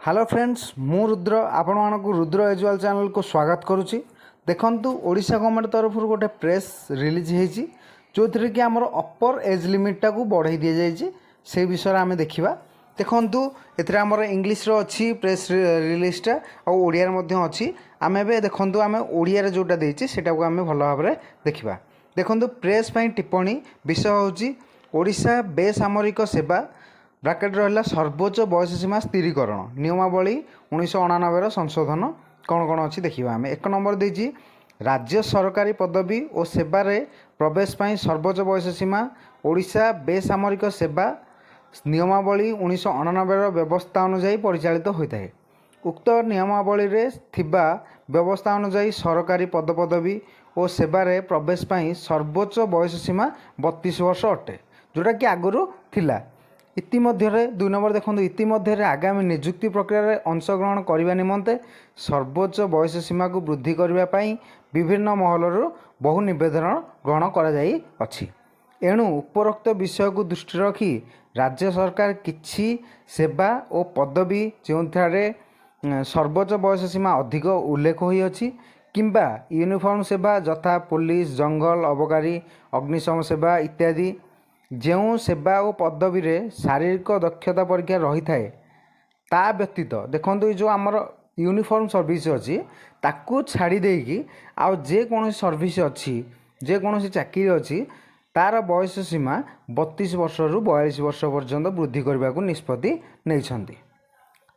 Hello friends, ମୁଁ ରୁଦ୍ର, ଆପଣମାନଙ୍କୁ ରୁଦ୍ର ଏଜୁଆଲ୍ ଚ୍ୟାନେଲକୁ ସ୍ୱାଗତ କରୁଛି। ଦେଖନ୍ତୁ, ଓଡ଼ିଶା ଗଭର୍ଣ୍ଣମେଣ୍ଟ ତରଫରୁ ଗୋଟେ ପ୍ରେସ୍ ରିଲିଜ୍ ହେଇଛି, ଯେଉଁଥିରେ କି ଆମର ଅପର ଏଜ୍ ଲିମିଟ୍ଟାକୁ ବଢ଼େଇ ଦିଆଯାଇଛି। ସେଇ ବିଷୟରେ ଆମେ ଦେଖିବା। ଦେଖନ୍ତୁ, ଏଥିରେ ଆମର ଇଂଲିଶର ଅଛି ପ୍ରେସ୍ ରିଲିଜ୍ଟା ଆଉ ଓଡ଼ିଆରେ ମଧ୍ୟ ଅଛି। ଆମେ ଏବେ ଦେଖନ୍ତୁ, ଆମେ ଓଡ଼ିଆରେ ଯେଉଁଟା ଦେଇଛି, ସେଇଟାକୁ ଆମେ ଭଲ ଭାବରେ ଦେଖିବା। ଦେଖନ୍ତୁ, ପ୍ରେସ୍ ପାଇଁ ଟିପ୍ପଣୀ, ବିଷୟ ହେଉଛି ଓଡ଼ିଶା ବେସାମରିକ ସେବା ବ୍ରାକେଟ୍ ରହିଲା ସର୍ବୋଚ୍ଚ ବୟସ ସୀମା ସ୍ଥିରୀକରଣ ନିୟମାବଳୀ 1989ର ସଂଶୋଧନ କ'ଣ କ'ଣ ଅଛି ଦେଖିବା ଆମେ। 1 ନମ୍ବର ଦେଇଛି, ରାଜ୍ୟ ସରକାରୀ ପଦବୀ ଓ ସେବାରେ ପ୍ରବେଶ ପାଇଁ ସର୍ବୋଚ୍ଚ ବୟସ ସୀମା ଓଡ଼ିଶା ବେସାମରିକ ସେବା ନିୟମାବଳୀ 1989ର ବ୍ୟବସ୍ଥା ଅନୁଯାୟୀ ପରିଚାଳିତ ହୋଇଥାଏ। ଉକ୍ତ ନିୟମାବଳୀରେ ଥିବା ବ୍ୟବସ୍ଥା ଅନୁଯାୟୀ ସରକାରୀ ପଦପଦବୀ ଓ ସେବାରେ ପ୍ରବେଶ ପାଇଁ ସର୍ବୋଚ୍ଚ ବୟସ ସୀମା 32 ବର୍ଷ ଅଟେ, ଯେଉଁଟାକି ଆଗରୁ ଥିଲା। ଇତିମଧ୍ୟରେ, 2 ନମ୍ବର ଦେଖନ୍ତୁ, ଇତିମଧ୍ୟରେ ଆଗାମୀ ନିଯୁକ୍ତି ପ୍ରକ୍ରିୟାରେ ଅଂଶଗ୍ରହଣ କରିବା ନିମନ୍ତେ ସର୍ବୋଚ୍ଚ ବୟସ ସୀମାକୁ ବୃଦ୍ଧି କରିବା ପାଇଁ ବିଭିନ୍ନ ମହଲରୁ ବହୁ ନିବେଦନ ଗ୍ରହଣ କରାଯାଇଅଛି। ଏଣୁ ଉପରୋକ୍ତ ବିଷୟକୁ ଦୃଷ୍ଟିରେ ରଖି ରାଜ୍ୟ ସରକାର କିଛି ସେବା ଓ ପଦବୀ ଯେଉଁଠାରେ ସର୍ବୋଚ୍ଚ ବୟସ ସୀମା ଅଧିକ ଉଲ୍ଲେଖ ହୋଇଅଛି କିମ୍ବା ୟୁନିଫର୍ମ ସେବା ଯଥା ପୋଲିସ, ଜଙ୍ଗଲ, ଅବକାରୀ, ଅଗ୍ନିଶମ ସେବା ଇତ୍ୟାଦି, ଯେଉଁ ସେବା ଓ ପଦବୀରେ ଶାରୀରିକ ଦକ୍ଷତା ପରୀକ୍ଷା ରହିଥାଏ, ତା ବ୍ୟତୀତ, ଦେଖନ୍ତୁ, ଏଇ ଯେଉଁ ଆମର ୟୁନିଫର୍ମ ସର୍ଭିସ୍ ଅଛି, ତାକୁ ଛାଡ଼ି ଦେଇକି ଆଉ ଯେକୌଣସି ସର୍ଭିସ୍ ଅଛି, ଯେକୌଣସି ଚାକିରି ଅଛି, ତା'ର ବୟସ ସୀମା 32 ବର୍ଷରୁ 42 ବର୍ଷ ପର୍ଯ୍ୟନ୍ତ ବୃଦ୍ଧି କରିବାକୁ ନିଷ୍ପତ୍ତି ନେଇଛନ୍ତି।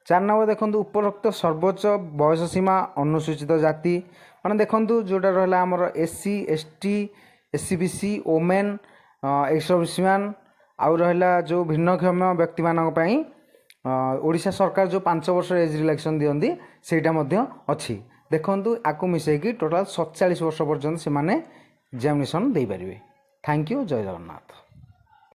4 ନମ୍ବର ଦେଖନ୍ତୁ, ଉପରୋକ୍ତ ସର୍ବୋଚ୍ଚ ବୟସ ସୀମା ଅନୁସୂଚିତ ଜାତି, ମାନେ ଦେଖନ୍ତୁ, ଯେଉଁଟା ରହିଲା ଆମର SC, ST, SEBC, women, X serviceman, ଆଉ ରହିଲା ଯେଉଁ ଭିନ୍ନକ୍ଷମ ବ୍ୟକ୍ତିମାନଙ୍କ ପାଇଁ ଓଡ଼ିଶା ସରକାର ଯେଉଁ 5 ବର୍ଷ ଏଜ୍ ରିଲାକ୍ସେସନ୍ ଦିଅନ୍ତି, ସେଇଟା ମଧ୍ୟ ଅଛି। ଦେଖନ୍ତୁ, ଆକୁ ମିଶାଇକି ଟୋଟାଲ୍ 47 ବର୍ଷ ପର୍ଯ୍ୟନ୍ତ ସେମାନେ ଏକ୍ଜାମିନେସନ୍ ଦେଇପାରିବେ। Thank you, Jay Jagannath.